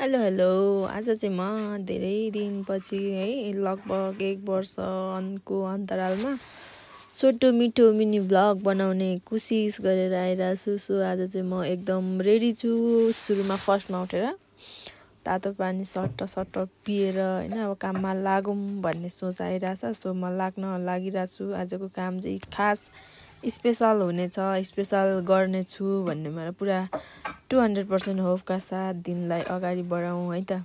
Hello hello आज चाहिँ म धेरै दिनपछि है लगभग 1 वर्षको अन्तरालमा छोटो मिठो मिनी भ्लग बनाउने कोसिस गरेर आइरहेको छु। सो आज चाहिँ म एकदम रेडी छु। सुरुमा फर्स्टमा उठेर तातो पानी सट्ट पिएर हैन अब काममा लागौँ भन्ने सोच आइरहेछ। सो म लाग्न लागिरहेको छु। आजको काम चाहिँ खास स्पेशल हुनेछ, स्पेशल गर्नेछु भन्ने मेरो पुरा 200% होपका साथ दिनलाई अगाडि बढाउँ है त।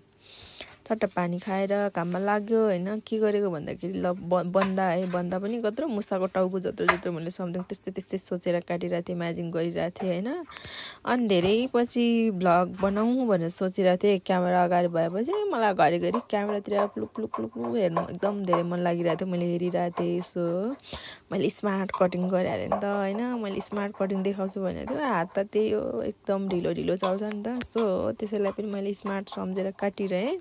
छट्ट पानी खाएर काममा लाग्यो हैन। के गरेको भन्दाखेरि ल बन्दा पनि कत्रो मुसाको टाउको जत्रो मैले समथिङ त्यस्तै सोचेर काटिरहेको थिएँ, इमेजिन गरिरहेको थिएँ हैन। अनि धेरै पछि भ्लग बनाउँ भनेर सोचिरहेको थिएँ। क्यामेरा अगाडि भएपछि मलाई घरिघरि क्यामेरातिर प्लुक हेर्नु एकदम धेरै मन लागिरहेको थियो। मैले हेरिरहेको थिएँ। सो मैले स्मार्ट कटिङ गरिहालेँ नि त हैन। मैले स्मार्ट कटिङ देखाउँछु भनेको थियो, हात त त्यही हो एकदम ढिलो चल्छ नि त। सो त्यसैलाई पनि मैले स्मार्ट सम्झेर काटिरहेँ।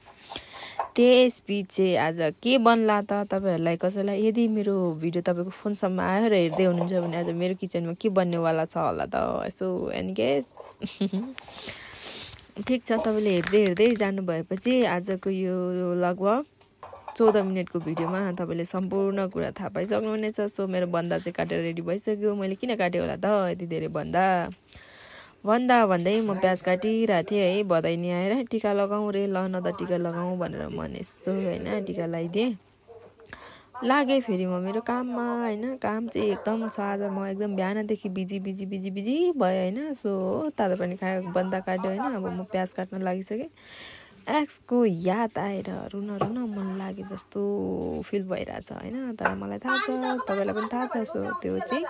त्यसपछि आज के बन्ला त तपाईहरुलाई कसैलाई यदि मेरो भिडियो तपाईको फोनसम्म आयो र हेर्दै हुनुहुन्छ भने आज मेरो किचनमा के बन्नेवाला छ होला त यसो एनी गेस। ठीक छ, तपाईले हेर्दै जानु भएपछि आजको यो लगभग 14 मिनेटको भिडियोमा तपाईले सम्पूर्ण कुरा थाहा पाइसक्नुहुनेछ। सो मेरो बन्दा चाहिँ काटेर रेडी भइसक्यो। मैले किन काटेँ होला त यति धेरै भन्दै म प्याज काटिरहेको थिएँ है। बधाइनी आएर टिका लगाउँ रे, ल न त टिका लगाउँ भनेर मन यस्तो हैन टिका लगाइदिएँ। लागे फेरि म मेरो काममा हैन। काम चाहिँ एकदम छ आज। म एकदम बिहानदेखि बिजी भयो हैन। सो तातो पानी खायो, बन्दा काट्यो हैन। अब म प्याज काट्न लागिसकेँ। एक्सको याद आएर रुन मन लागे जस्तो फिल भइरहेछ हैन। तर मलाई थाहा छ, तपाईलाई पनि थाहा छ। सो त्यो चाहिँ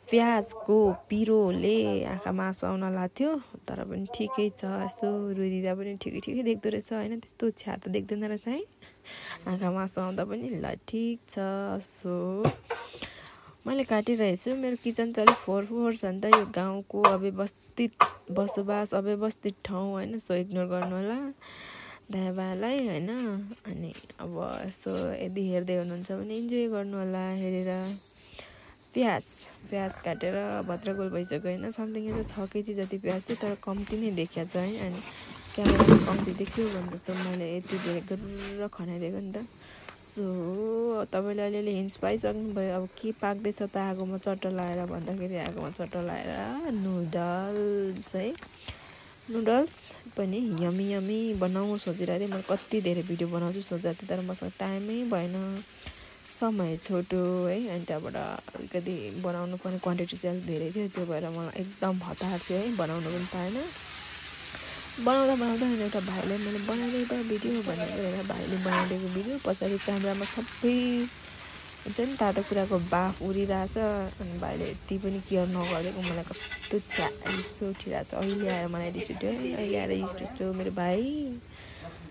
प्याजको पिरोले आँखामा आँसु आउन लाग्थ्यो। तर पनि ठिकै छ, यसो रुइदिँदा पनि ठिकै देख्दो रहेछ हैन। त्यस्तो छ्या त देख्दैन रहेछ है, आँखामा आँसु आउँदा पनि। ल ठिक छ। सो मैले काटिरहेछु। मेरो किचन चाहिँ अलिक 4 फ्लोर छ नि त। यो गाउँको अव्यवस्थित ठाउँ हैन। सो इग्नोर गर्नु होला दायाँ बायाँलाई हैन। अनि अब यसो यदि हेर्दै हुनुहुन्छ भने इन्जोय गर्नु होला हेरेर। प्याज काटेर भद्रगोल भइसक्यो हैन। समथिङ यो 6 केजी जति प्याज थियो, तर कम्ती नै देखिया छ है। अनि क्यामेरामा कम्ती देखियो भनेर सो मैले यति धेरै गरेर खनाइदिएको नि त। सो तपाईले अलिअलि हिन्ट्स पाइसक्नु भयो। अब के पाक्दैछ त आगोमा चट्ट लाएर भन्दाखेरि आगोमा चट्ट लाएर नुडल्स पनि यमी बनाउँ सोचिरहेको थिएँ। मैले कति धेरै भिडियो बनाउँछु सोचेको थिएँ, तर मसँग टाइमै भएन, समय छोटो है। अनि त्यहाँबाट अलिकति बनाउनु पर्ने क्वान्टिटी चाहिँ अलिक धेरै थियो। त्यो भएर मलाई एकदम हतार थियो है, बनाउनु पनि पाएन। बनाउँदा एउटा भाइले मैले बनाइदिएको त भिडियो भनेर भाइले बनाइदिएको भिडियो पछाडि क्यामेरामा सबै हुन्छ नि तातो कुराको बाफ उडिरहेछ। अनि भाइले यति पनि केयर नगरेको मलाई कस्तो रिस पो उठिरहेछ। अहिले आएर मलाई रिस उठ्यो है, अहिले आएर रिस उठ्यो मेरो भाइ।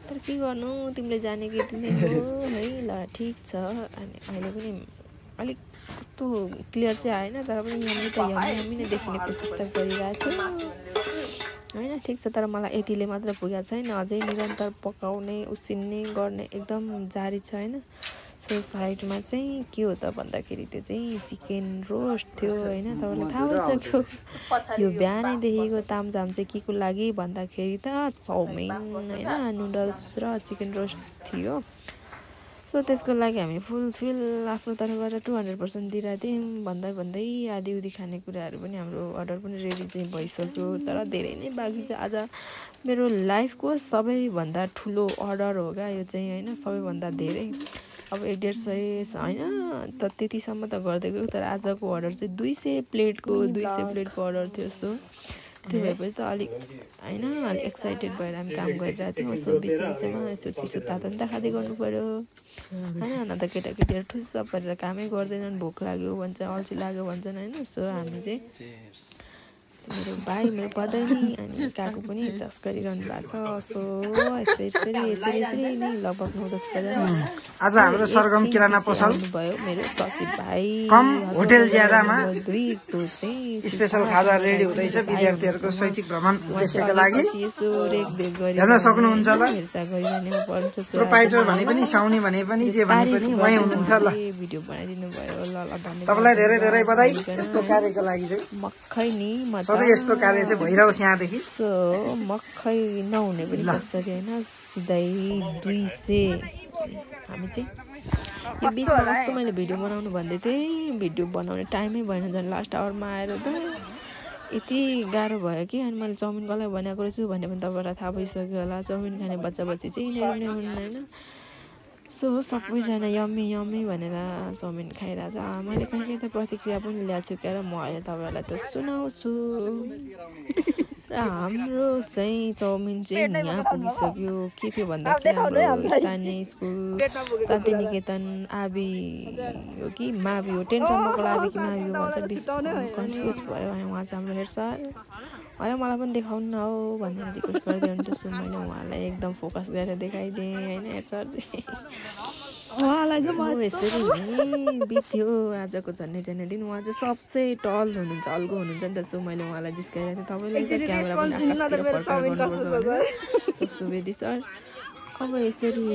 तर के गर्नु, तिमीले जानेको यति नै हो है। ल ठिक छ। अनि अहिले पनि अलिक कस्तो क्लियर चाहिँ आएन, तर पनि यमी नै देखिने कोसिस त गरिरहेको थियो हैन। ठिक छ, तर मलाई यतिले मात्र पुगेको छैन। अझै निरन्तर पकाउने उसिन्ने गर्ने एकदम जारी छ हैन। सो साइडमा चाहिँ के हो त भन्दाखेरि त्यो चाहिँ चिकन रोस्ट थियो हैन। तपाईँलाई थाहा भइसक्यो यो बिहानैदेखिको तामझाम चाहिँ के को लागि भन्दाखेरि त चाउमिन हैन, नुडल्स र चिकन रोस्ट थियो। सो त्यसको लागि हामी फुलफिल आफ्नो तर्फबाट 200% दिइरहेको थियौँ। भन्दै आधी खाने कुराहरू पनि हाम्रो अर्डर पनि रेडी चाहिँ भइसक्यो। तर धेरै नै बाँकी छ। आज मेरो लाइफको सबैभन्दा ठुलो अर्डर हो क्या यो चाहिँ हैन। सबैभन्दा धेरै अब 150 हैन त त्यतिसम्म त गर्दै गयो। तर आजको अर्डर चाहिँ 200 प्लेटको अर्डर थियो। सो त्यो भएपछि त अलिक हैन अलिक एक्साइटेड भएर हामी काम गरिरहेको थियौँ। सो बिचमा यसो चिसो तातो नि त खाँदै गर्नु पर्यो हैन। न त केटाकेटीहरू ठुस्स परेर कामै गर्दैनन्, भोक लाग्यो भन्छ, अल्छी लाग्यो भन्छन् हैन। सो हामी चाहिँ मेरो भाइ मेरो बधाइनी अनि काकु पनि जस गरिरहनु भएको छ। सो यसरी नै लगभग 9-10 बजे आज हाम्रो सरगम किराना पसल भयो। मेरो सचिव भाइ कम होटल ज्यादामा दुईको चाहिँ स्पेशल खाजा रेडी हुँदैछ विद्यार्थीहरूको शैक्षिक भ्रमण उद्देश्यका लागि। यसो रेखदेख गरी हेर्न सक्नुहुन्छ ल। हेरचाह गरिरहनु पर्छ। प्रोपाइटर भने पनि साउनी भने पनि जे भने पनि वही हुनुहुन्छ ल। भिडियो बनाइदिनु भयो। ल धन्यवाद तपाईलाई धेरै बधाई यस्तो कार्यको लागि चाहिँ। मक्खै नि सधैँ यस्तो कार्य चाहिँ भइरहोस् यहाँदेखि। सो मक्खै नहुने पनि कसरी होइन, सिधै 200 हामी चाहिँ यो बिचमा कस्तो मैले भिडियो बनाउनु भन्दै थिएँ, भिडियो बनाउने टाइमै भएन, झन् लास्ट आवरमा आएर त यति गाह्रो भयो कि। अनि मैले चाउमिन कसलाई बनाएको रहेछु भन्ने पनि तपाईँलाई थाहा भइसक्यो होला। चाउमिन खाने बच्चा बच्ची चाहिँ यिनीहरू नै हुन् होइन। सो सबैजना यम्मी यम्मी भनेर चाउमिन खाइरहेछ। मैले कहीँ कहीँ त प्रतिक्रिया पनि ल्याएको छु क्या, र म अहिले तपाईँहरूलाई त सुनाउँछु। र हाम्रो चाहिँ चाउमिन चाहिँ यहाँ पुगिसक्यो। के थियो भन्दाखेरि हाम्रो स्थानीय स्कुल शान्तिनिकेतन आबी हो कि मावि हो, 10 सम्मको आबी कि मावि हो भन्छ, कन्फ्युज भयो। अनि उहाँ चाहिँ हाम्रो हेड सर होइन, मलाई पनि देखाउनु न हो भनेर रिक्वेस्ट गर्दै हुनुहुन्थ्यो। मैले उहाँलाई एकदम फोकस गरेर देखाइदिएँ होइन हेड सर चाहिँ। यसरी नै बित्यो आजको झन्डै दिन। उहाँ चाहिँ सबसे टल हुनुहुन्छ, अल्गो हुनुहुन्छ नि त। सो मैले उहाँलाई जिस्काइरहेको थिएँ, तपाईँलाई त क्यामेरा पनि आकाशतिर फर्काएर गर्नुपर्छ भनेर। सुवेदी सर अब यसरी नै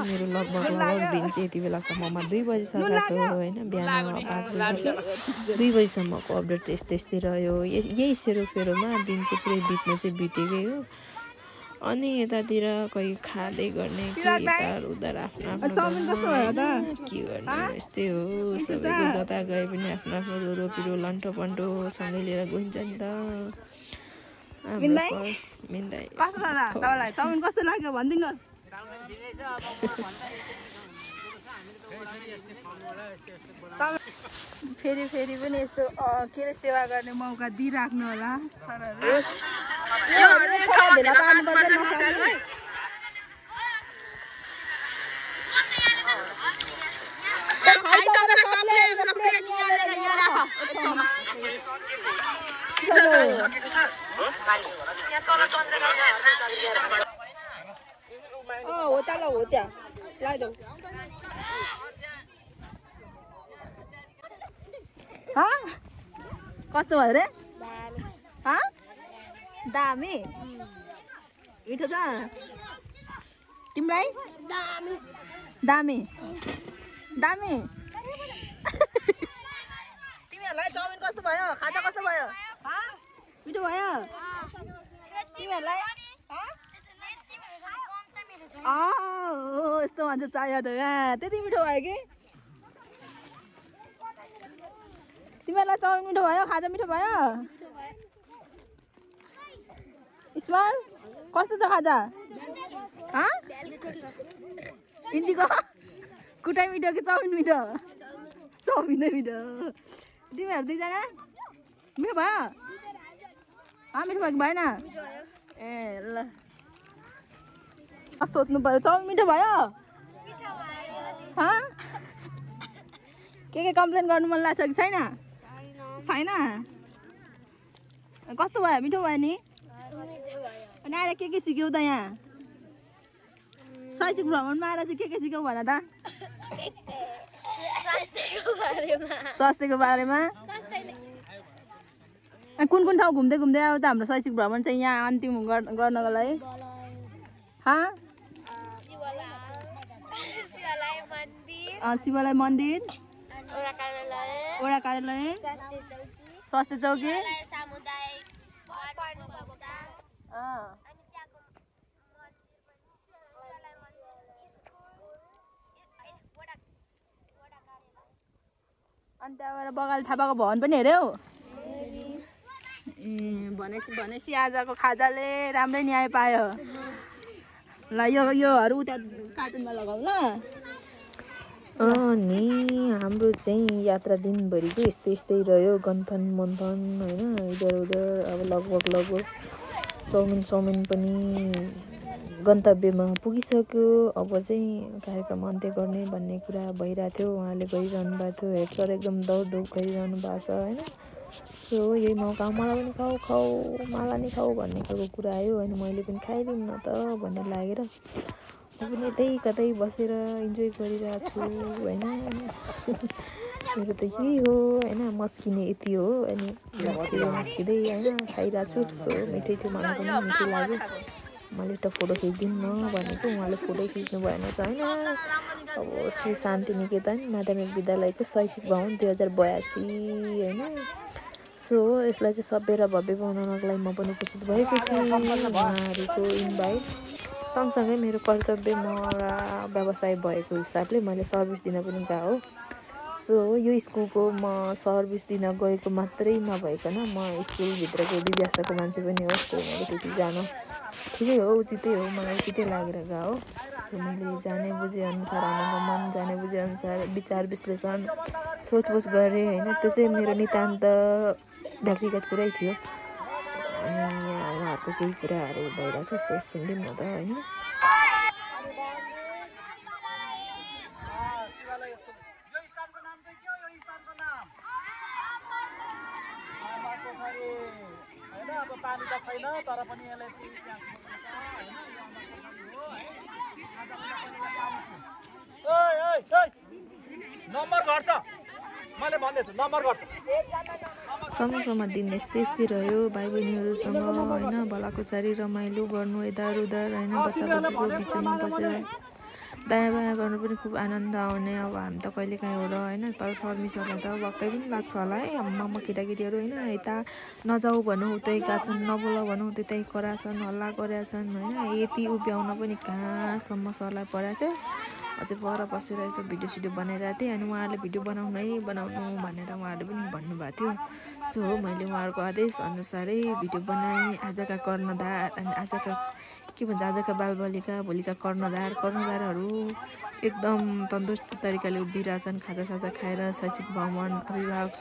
मेरो लगभग दिन चाहिँ यति बेलासम्ममा 2 बजीसम्म थियो होइन। बिहान 5 बजीदेखि 2 बजीसम्मको अपडेट चाहिँ यस्तै रह्यो। यही सेरोफेरोमा दिन चाहिँ पुरै बित्नु चाहिँ बितेकै हो। अनि यतातिर कोही खाँदै गर्ने कि यता उता आफ्नो के गर्ने, यस्तै हो सबैको। जता गए पनि आफ्नो आफ्नो रोरो पिरो लन्ठो पन्ठो सँगै लिएर गइन्छ नि त। हाम्रो सर मिन्दाई कस्तो लाग्यो भनिदिनुहोस्। फेरि पनि यस्तो के अरे सेवा गर्ने मौका दिइराख्नु होला सरहरू। हो त ल हो त्यहाँ लगाइदेऊ। कस्तो भयो रे? दामी मिठो छ तिमीलाई? दामी तिमीहरूलाई चाउमिन कस्तो भयो? खाजा कस्तो भयो? मिठो भयो तिमीहरूलाई? यस्तो मान्छे चाहियो त त्यति मिठो भयो कि? तिमीहरूलाई चाउमिन मिठो भयो? खाजा मिठो भयो? इस्माइल कस्तो छ खाजा? इन्जीको कुटाइ मिठो कि चाउमिन मिठो? चाउमिनै मिठो। तिमीहरू 2 जना मिठो भयो? मिठो भयो कि भएन? ए ल सोध्नु पर्यो। चाउमिन मिठो भयो? के कम्प्लेन गर्नु मन लाग्छ कि छैन? छैन? कस्तो भयो? मिठो भयो नि? अनि आएर के सिक्यौ त यहाँ? शैक्षिक भ्रमणमा आएर चाहिँ के सिक्यौ भन त? स्वास्थ्यको बारेमा। कुन ठाउँ घुम्दै आयो त हाम्रो शैक्षिक भ्रमण चाहिँ यहाँ अन्तिम गर्नको लागि? शिवालय मन्दिर, वडा कार्यालय, स्वास्थ्य चौकी, अनि त्यहाँबाट बगाल थापाको भवन पनि हेऱ्यौ? भनेपछि आजको खाजाले राम्रै न्याय पायो। ल योहरू उता कार्टुनमा लगाऊ ल। अनि हाम्रो चाहिँ यात्रा दिनभरिको यस्तै रह्यो। गन्थन मन्थन होइन, इधर उधर। अब लगभग चाउमिन पनि गन्तव्यमा पुगिसक्यो। अब चाहिँ कार्यक्रम अन्त्य गर्ने भन्ने कुरा भइरहेको थियो। उहाँले गरिरहनु भएको थियो। हेड सर एकदम दौड गरिरहनु भएको छ होइन। सो यही मौका मलाई पनि खाऊ मलाई नि खाऊ भन्ने खालको कुरा आयो। अनि मैले पनि खाइदिउँ न त भन्ने लागेर म पनि यतै कतै बसेर इन्जोय गरिरहेको छु होइन। मेरो त यही हो होइन, मस्किने यति हो। अनि मस्किँदै होइन खाइरहेको छु। सो मिठै थियो, मलाई पनि मिठो लाग्यो। मैले एउटा फोटो खिचिदिउँ न भनेको, उहाँले फोटो खिच्नु भएन चाहिँ होइन। अब श्री शान्तिनिकेतन माध्यमिक विद्यालयको शैक्षिक भवन 2082 होइन। सो यसलाई चाहिँ सभ्य र भव्य बनाउनको लागि म पनि उपस्थित भएको थिएँ। उहाँहरूको इन्भाइट सँगसँगै मेरो कर्तव्य म एउटा व्यवसाय भएको हिसाबले मैले सर्भिस दिन पनि गएको। सो यो स्कुलको म सर्भिस दिन गएको मात्रै नभइकन म स्कुलभित्रको विद्याशाखाको मान्छे पनि हो। सो मैले त्यति जान ठिकै हो, उचितै हो, मलाई उचितै लागेर गएको। सो मैले जाने बुझेअनुसार उहाँको मन जाने बुझेअनुसार विचार विश्लेषण सोधपुछ गरेँ होइन। त्यो चाहिँ मेरो नितान्त व्यक्तिगत कुरै थियो। अनि यहाँ उहाँहरूको केही कुराहरू भइरहेछ, सो सुनिदिउँ न त होइन। पानी त छैन तर पनि यसले नम्बर घट्छ, मैले भन्दैछु नम्बर घट्छ। समयमा दिन यस्तै रह्यो। भाइ बहिनीहरूसँग होइन भलाकुसारी रमाइलो गर्नु इधर उधर होइन, बच्चा बच्चीको बिचमा बसेर दायाँ बायाँ गर्नु पनि खुब आनन्द आउने। अब हामी त कहिले काहीँ हो र होइन, तर सर्मिसहरूलाई त वाक्कै पनि लाग्छ होला है। आम्मामा केटाकेटीहरू होइन, यता नजाऊ भनौँ उतै गएको छन्, नबोल भनौँ त्यतै कराएको छन्, हल्ला गरेका छन् होइन। यति उभ्याउन पनि कहाँसम्म सरलाई परेको थियो। अझै पर बसेर यसो भिडियो सिडियो बनाइरहेको थिएँ। अनि उहाँहरूले भिडियो बनाउनु भनेर उहाँहरूले पनि भन्नुभएको थियो। सो मैले उहाँहरूको आदेश अनुसारै भिडियो बनाएँ। आजका कर्णधार अनि आजका के भन्छ, आजका बालबालिका भोलिका कर्णधारहरू एकदम तन्दुरुस्त तरिकाले उभिरहेछन्, खाजासाजा खाएर। शैक्षिक भ्रमण अभिभावक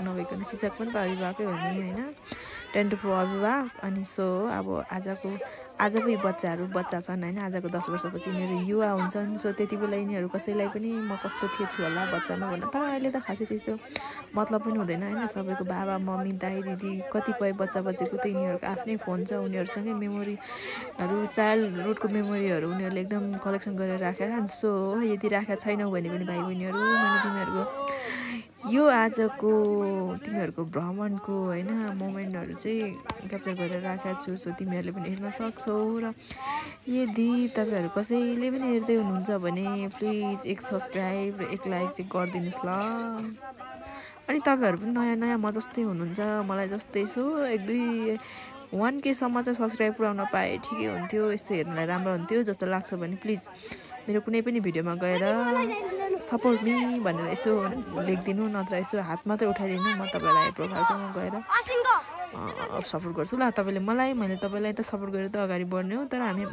नभइकन शिक्षक पनि त अभिभावकै हो नि होइन, 10 to 4 अभिभावक। अनि सो अब आजको बच्चा छन् होइन, आजको 10 वर्षपछि यिनीहरू युवा हुन्छन्। सो त्यति बेला यिनीहरू कसैलाई पनि म कस्तो थिएछु होला बच्चामा भन्नु, तर अहिले त खासै त्यस्तो मतलब पनि हुँदैन होइन। सबैको बाबा मम्मी दाइ दिदी कतिपय बच्चा बच्चीको त यिनीहरूको आफ्नै फोन छ, उनीहरूसँगै मेमोरीहरू चाइल्डहुडको मेमोरीहरू उनीहरूले एकदम कलेक्सन गरेर राखेका छन्। सो यदि राखेका छैनौ भने पनि भाइ बहिनीहरू, मैले तिमीहरूको यो आजको तिमीहरूको भ्रमणको होइन मोमेन्टहरू चाहिँ क्याप्चर गरेर राखेको छु। सो तिमीहरूले पनि हेर्न सक्छौ। र यदि तपाईँहरू कसैले पनि हेर्दै हुनुहुन्छ भने प्लिज एक सब्सक्राइब र एक लाइक चाहिँ गरिदिनुहोस् ल। अनि तपाईँहरू पनि नयाँ म जस्तै हुनुहुन्छ, मलाई जस्तै। सो 1K सम्म चाहिँ सब्सक्राइब पुऱ्याउन पाए ठिकै हुन्थ्यो, यसो हेर्नलाई राम्रो हुन्थ्यो जस्तो लाग्छ भने प्लिज मेरो कुनै पनि भिडियोमा गएर सपोर्ट मी भनेर यसो लेखिदिनु, नत्र यसो हात मात्रै उठाइदिनु। म तपाईँलाई प्रोफाइलसँग गएर सपोर्ट गर्छु ल। तपाईँले मलाई, मैले तपाईँलाई त सपोर्ट गरेर त अगाडि बढ्ने हो। तर हामी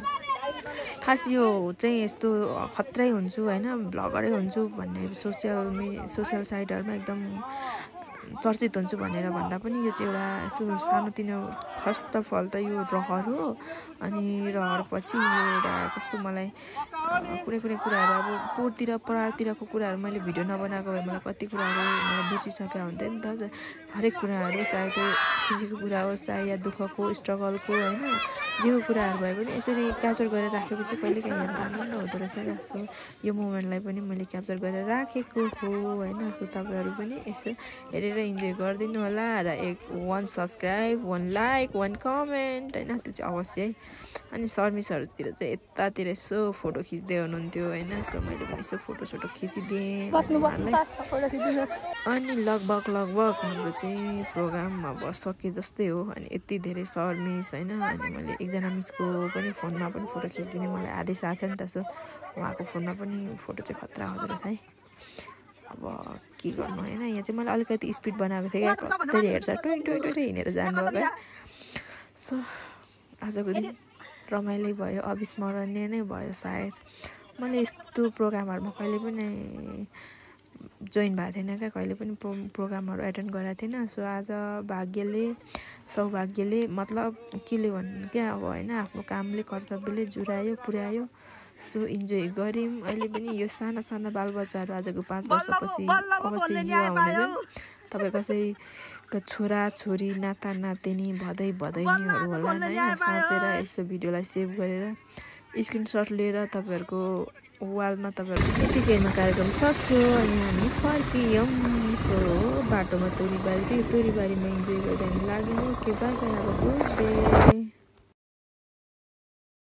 खास यो चाहिँ यस्तो खत्रै हुन्छु होइन, भ्लगरै हुन्छु भन्ने सोसियल साइटहरूमा एकदम चर्चित हुन्छु भनेर भन्दा पनि यो चाहिँ एउटा यस्तो सानोतिनो फर्स्ट अफ अल त यो रहर हो। अनि रहर पछि यो एउटा कस्तो मलाई कुनै कुराहरू अब परारतिरको कुराहरू मैले भिडियो नबनाएको भए मलाई कति कुराहरू मलाई बिर्सिसकेको हुन्थ्यो नि त। हरेक कुराहरू चाहे त्यो खुसीको कुरा होस् चाहे या दुःखको स्ट्रगलको होइन, जेको कुराहरू भए पनि यसरी क्याप्चर गरेर राखेपछि कहिले काहीँ हेर्न आनन्द हुँदो रहेछ क्या। सो यो मोमेन्टलाई पनि मैले क्याप्चर गरेर राखेको हो होइन। सो तपाईँहरू पनि यसो हेरेर इन्जोय गरिदिनु होला। र 1 सब्सक्राइब 1 लाइक 1 कमेन्ट होइन, त्यो चाहिँ अवश्य है। अनि सर्भिसहरूतिर चाहिँ यतातिर यसो फोटो खिच्दै हुनुहुन्थ्यो होइन। सो मैले पनि यसो फोटो खिचिदिएँ उहाँहरूलाई। अनि लगभग हाम्रो चाहिँ प्रोग्राम अब सके जस्तै हो। अनि यति धेरै सर मिस होइन, अनि मैले एकजना मिसको पनि फोनमा पनि फोटो खिचिदिने मलाई आदेश आएको थियो नि त। सो उहाँको फोनमा पनि फोटो चाहिँ खतरा हुँदो रहेछ है। अब के गर्नु होइन, यहाँ चाहिँ मैले अलिकति स्पिड बनाएको थिएँ क्या, कसरी हेर्छ टुइ हिँडेर जानुभयो क्या। सो आजको दिन रमाइलो भयो, अविस्मरणीय नै भयो सायद। मैले यस्तो प्रोग्रामहरूमा कहिले पनि जोइन भएको थिएन क्या, कहिले पनि प्रोग्रामहरू एटेन्ड गरेको थिएन। सो आज सौभाग्यले मतलब केले भन्नु क्या अब होइन, आफ्नो कामले कर्तव्यले जुरायो पुर्यायो। सो इन्जोय गऱ्यौँ। अहिले पनि यो साना बालबच्चाहरू आजको 5 वर्षपछि अवश्य युवा हुनेछन्। तपाईँ कसैको छोरा छोरी नाता नातिनी भदैनीहरू होला होइन, साँचेर यसो भिडियोलाई सेभ गरेर स्क्रिनसट लिएर तपाईँहरूको वालमा तपाईँहरूको यतिकैमा कार्यक्रम सक्यो। अनि हामी फर्कियौँ। सो बाटोमा तोरीबारी थियो, तोरीबारीमा इन्जोय गर्दै हामी लाग्यौँ। ओके बाई बाई, अब गुड डे।